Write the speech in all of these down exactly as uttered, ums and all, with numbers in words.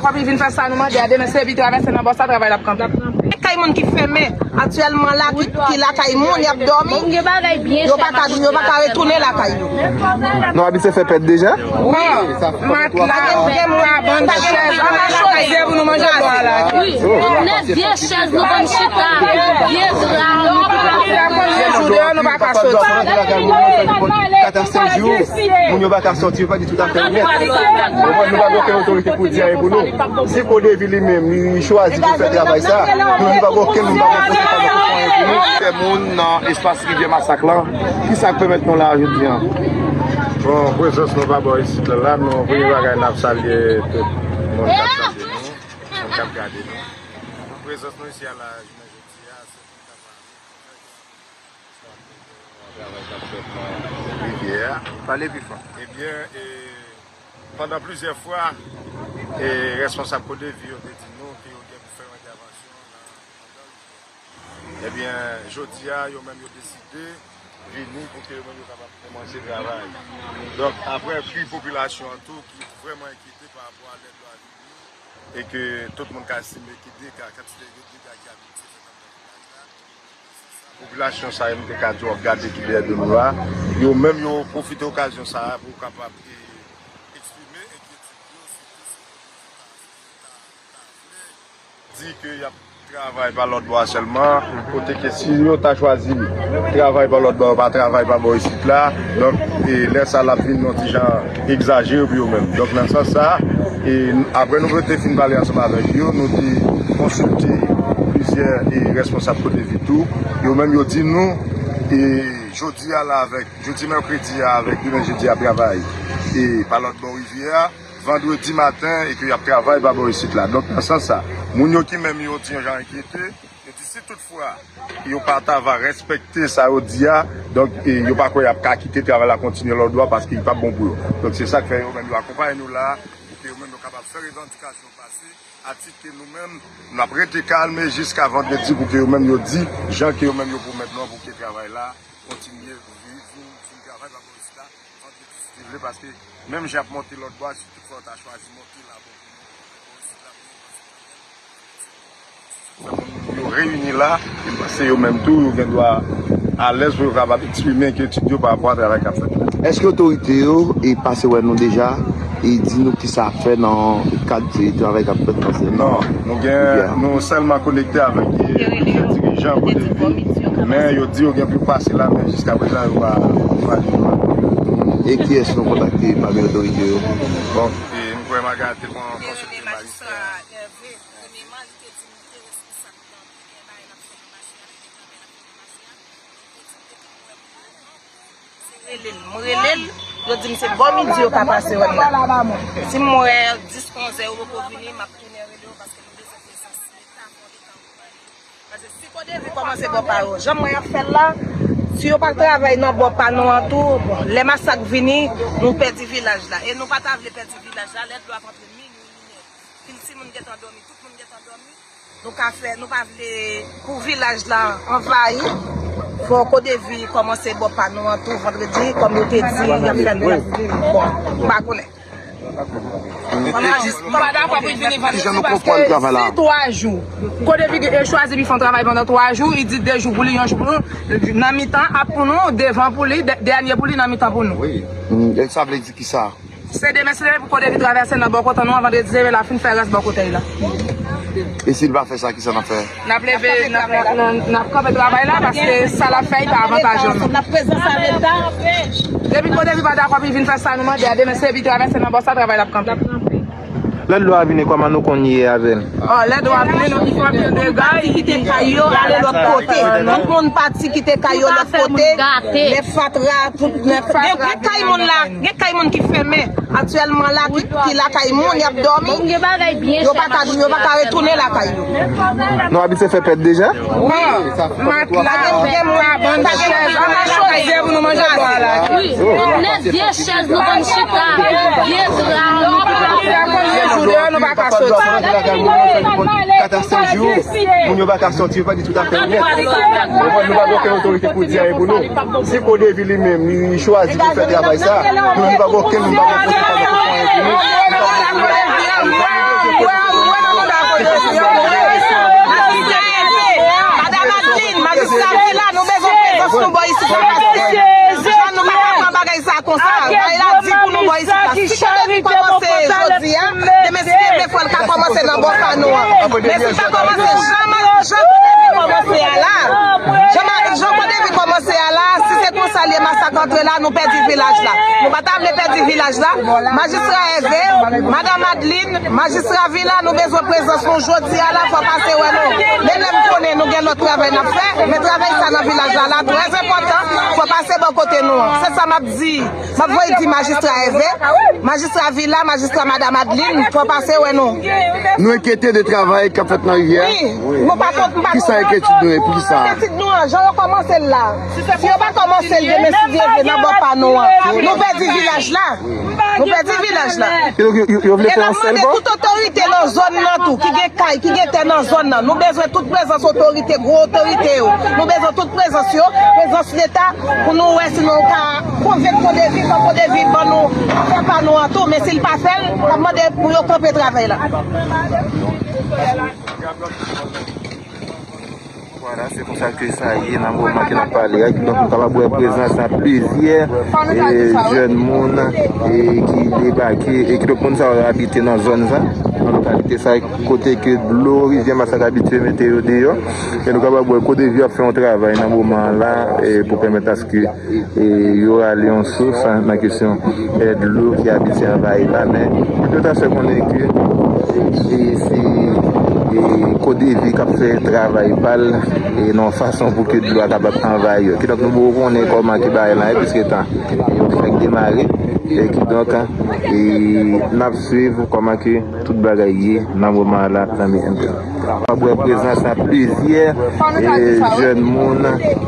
Papi vin fè sa nou mande a, demen se epi travèse nan bò sa, travay l ap kanpe. Gen kay moun ki fèmen aktyèlman la, ki, ki lakay moun, y ap dòmi. Yo pa ka, yo pa ka retounen lakay yo. Nou abitye fè pèt deja? Bon, matla, kabann, chèz, ann al chwazi pou nou manje bò a la. Wi, nou nèt vye chèz nou konn chita, vye dra nou. Depi jodi a, nou pa ka soti. Kat a senk jou, moun yo pa ka soti, yo pa gen tout afè yo nèt. Konprann, nou pa gen okenn otorite pou di anyen pou nou. Si Kodevi li menm, li chwazi pou fè travay sa, nou, nou pa gen okenn moun, pa gen okenn moun pou fè anyen pou nou. Fè moun nan espas Rivyè Masak lan, ki sa k pèmèt nou la jodi a? Bon, prezans nou pa bò isit la, la, nou, premye bagay, n ap salye tout moun k ap tande nou, moun k ap gade nou. Prezans nou isi a la, jounen jodi a, se pou travay. Travay k ap fèt nan rivyè a. Pale pi fò. Ebyen, e, pandan plizyè fwa, e, responsab Kodevi yo te di nou ke yo gen pou fè yon entèvansyon nan, anndan rivyè a. Ebyen, jodi a, yo menm yo deside vini pou ke yo menm yo kapab kòmanse travay. Donk, apre kri popilasyon an tou ki vrèman enkyete pa rapò a lè dlo a vini e ke tout moun ka estime ke dega, kantite de dega ki abitye fèt anndan vilaj la, popilasyon sa yo, m te ka di w ap gade ki dèyè do nou la, yo menm yo pwofite okazyon sa a pou kapab, e, eksprime enkyetid yo, sitou sou Kodevi ta, ta, ta vle di ke y ap travay pa lòt bò a sèlman, kote ke si yo ta chwazi travay pa lòt bò, yo pa travay pa bò isit la, donk, e, lè sa l ap vin yon ti jan egzajere pou yo menm. Donk, nan sans sa, e, apre nou te fin pale ansanm avèk yo, nou te konsilte plizyè, e, responsab Kodevi tou. Yo menm, yo di nou, e, jodi a la avèk, jodi mèkredi a avèk demen jedi a ap travay, e, pa lòt bò rivyè a, vandredi maten, e ke y ap travay pa bò isit la. Donk, nan sans sa, moun yo ki menm yo di yon jan enkyete, yo di si toutfwa yo pa ta va respekte sa yo di a, donk, e, yo pa kwè y ap ka kite travay la kontinye lòt bò a paske li p ap bon pou yo. Donk, se sa k fè yo menm yo akonpaye nou la, pou ke yo menm yo kapab fè revandikasyon yo pase, atik ke nou menm, n ap rete kalme jiska vandredi pou ke yo menm yo di jan ke yo menm yo pwomèt nou an pou ke travay la kontinye vin, vin, vin travay pa bò isit la, vandredi si Dye vle, paske menm jan y ap monte lòt bò a, si toutfwa yo ta chwazi monte la bò pou nou, bò isit la pou nou, paske kanmenm, fè moun yo reyini la, e m panse yo menm tou, yo gen dwa alèz pou yo kapab eksprime enkyetid yo pa rapò a travay k ap fèt la. Èske otorite yo, e, pase wè nou deja, e di nou kisa ap fè nan kad, e, travay k ap fèt nan sèman? Non, nou gen, nou sèlman konekte avèk, e, plizyè dirijan Kodevi, men yo di yo gen pou yo pase la, men jiska prezan yo pa, yo pa di nou anyen. E kiyès nou kontakte pami otorite yo? Bon, e, m kwè Maga te pran konsilte majistra. Rele l. M rele l, yo di m se bò midi yo ka pase wè m la. Si m wè dis, onzè yo poko vini, m ap tounen rele yo paske nou bezwen prezans Leta fè yon Leta akonpaye. Paske si Kodevi kòmanse bò pa yo, jan m wè y ap fè l la, si yo pa travay nan bò pa nou an tou, bon, lè masak vini, nou pèdi vilaj la. E nou pa ta vle pèdi vilaj la, lè dlo ap antre minui, inè, pil timoun gentan dòmi, tout moun gentan dòmi. Nou ka fè, nou pa vle pou vilaj la anvayi. Fò Kodevi kòmanse bò pa nou an tou vandredi, kòm yo te di, y ap fè nou, y ap vini. Bon, m pa konnen. M pa dakò pou l vini vandredi paske si twa jou, Kodevi chwazi pou l fè yon travay pandan twa jou, li di de jou pou li, yon jou pou nou, nan mitan ap pou nou, devan pou li, dè-, dènye pou li, nan mitan pou nou. Wi. Mm, e sa vle di kisa? Se demen, se demen pou Kodevi travèse nan bò kote nou an vandredi, demen l ap fin fè rès bò kote l la. E si l pa fè sa, kisa n ap fè? N ap leve, n ap, n ap, n ap kanpe travay la, paske sa l ap fè, li pa avantaje nou. N ap prezans avè l ta. Depi Kodevi pa dakò pou l vin fè sa nou mande a, demen se epi travèse nan bò sa, travay la ap kanpe. Lè dlo a vini, kòman nou konn ye avè l? Ò, lè dlo a vini, nou di fò anpil dega, ki kite kay yo, ale lòt kote. Tout moun pati kite kay yo lòt kote. Lè fatra, tout lè fatra. Gen, gen kay moun la, gen kay moun ki fèmen aktyèlman la, ki, ki lakay moun, y ap dòmi. Yo pa ka, yo pa ka retounen lakay yo. Nou abitye fè pèt deja? Bon, matla, kabann, chèz, ann al chwazi pou nou manje bò a la. Wi, nou nèt vye chèz nou konn chita, vye dra nou. Fè konn vye jou deyò, nou pa ka soti. Kat a senk jou. Moun yo pa ka sòti, yo pa di tout afè yo nèt. Konprann? Nou pa gen okenn otorite pou di anyen pou nou. Si Kodevi li menm, li chwazi pou fè travay sa, nou, nou pa gen okenn, nou pa gen okenn otorite pou fè anyen pou nou. Nou pa gen okenn. Madanm Adeline, majistra Vila, nou bezwen prezans nou bò isit la, paske jan nou pa ka pran bagay sa konsa. Bagay la di pou nou bò isit la. Si Kodevi kòmanse jodi a, demen si Dye vle, fò l ka kòmanse nan bò pa nou an. Men si l pa kòmanse jan, jan Kodevi kòmanse a la, jan, jan Kodevi kòmanse a la, si se konsa l ye, masak antre la, nou pèdi vilaj la. Nou pa ta vle pèdi vilaj la. Majistra Ève, madanm Adeline, majistra Vila, nou bezwen prezans nou jodi a la, fò pase wè nou. Men lè m konnen nou gen lòt travay n ap fè, men travay sa nan vilaj la, la, trè enpòtan, fò pase bò kote nou an. Se sa m ap di. M ap voye di majistra Ève, majistra Vila, majistra madanm Adeline, fò pase wè nou. Nou enkyete de travay k ap fèt nan rivyè a. Wi, nou pa kont, m pa kont. Kisa enkyetid nou ye? Poukisa? Enkyetid nou an, jan yo kòmanse l la. Si yo pa kòmanse l demen, si Dye vle, nan bò pa nou an, nou pèdi vilaj la. Nou pèdi vilaj la. E donk, yo, yo, yo vle fè yon sèl bò? E n ap mande tout otorite nan zòn nan tou, ki gen kay, ki gen tè nan zòn nan. Nou bezwen tout prezans otorite, gwo otorite yo. Nou bezwen tout prezans yo, prezans Leta, pou nou wè si nou ka konvenk Kodevi, fò Kodevi ban nou fè pa nou an tou. Men si l pa fè l, n ap mande pou yo kanpe travay la. Vwala, se konsa ke sa ye nan moman ke n ap pale a. Kidonk, nou kapab wè prezans a plizyè, e, jèn moun, e, ki debake. E kidonk, moun sa yo abite nan zòn sa, nan lokalite sa, kote ke dlo rivyè Masak abitye mete yo deyò. E nou kapab wè Kodevi ap fè yon travay nan moman an la, e, pou pèmèt aske e, yo rale yon sous nan kesyon, e, dlo ki abitye anvayi la, men moun yo ta fè konnen ke, e, se, e, Kodevi k ap fè travay pa l, e, nan yon fason pou ke dlo a kapab anvayi yo. Kidonk, nou poko konnen kòman ke bagay la ye, piske tan yo fèk demare, e, kidonk, e, n ap swiv kòman ke tout bagay ye nan moman an la nan men M P. W ap wè prezans a plizyè, e, jèn moun,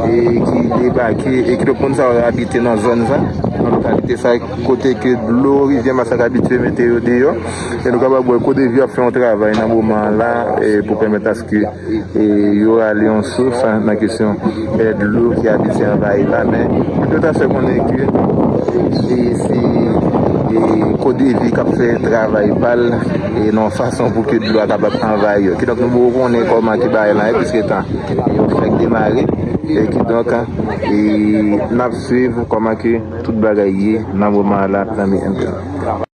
e, ki debake, e, kidonk moun sa yo abite nan zòn sa, nan lokalite sa, kote ke dlo rivyè Masak abitye mete yo deyò. E nou kapab wè Kodevi ap fè yon travay nan moman an la, e, pou pèmèt aske, e, yo rale yon sous nan kesyon, e, dlo ki abitye anvayi la, men moun yo ta fè konnen ke, e, se, e, Kodevi k ap fè travay pa l, e, nan yon fason pou ke dlo a kapab anvayi yo. Kidonk, nou poko konnen kòman ke bagay la ye, piske tan yo fèk demare, e, kidonk, e, n ap swiv kòman ke tout bagay ye nan moman an la nan men M P.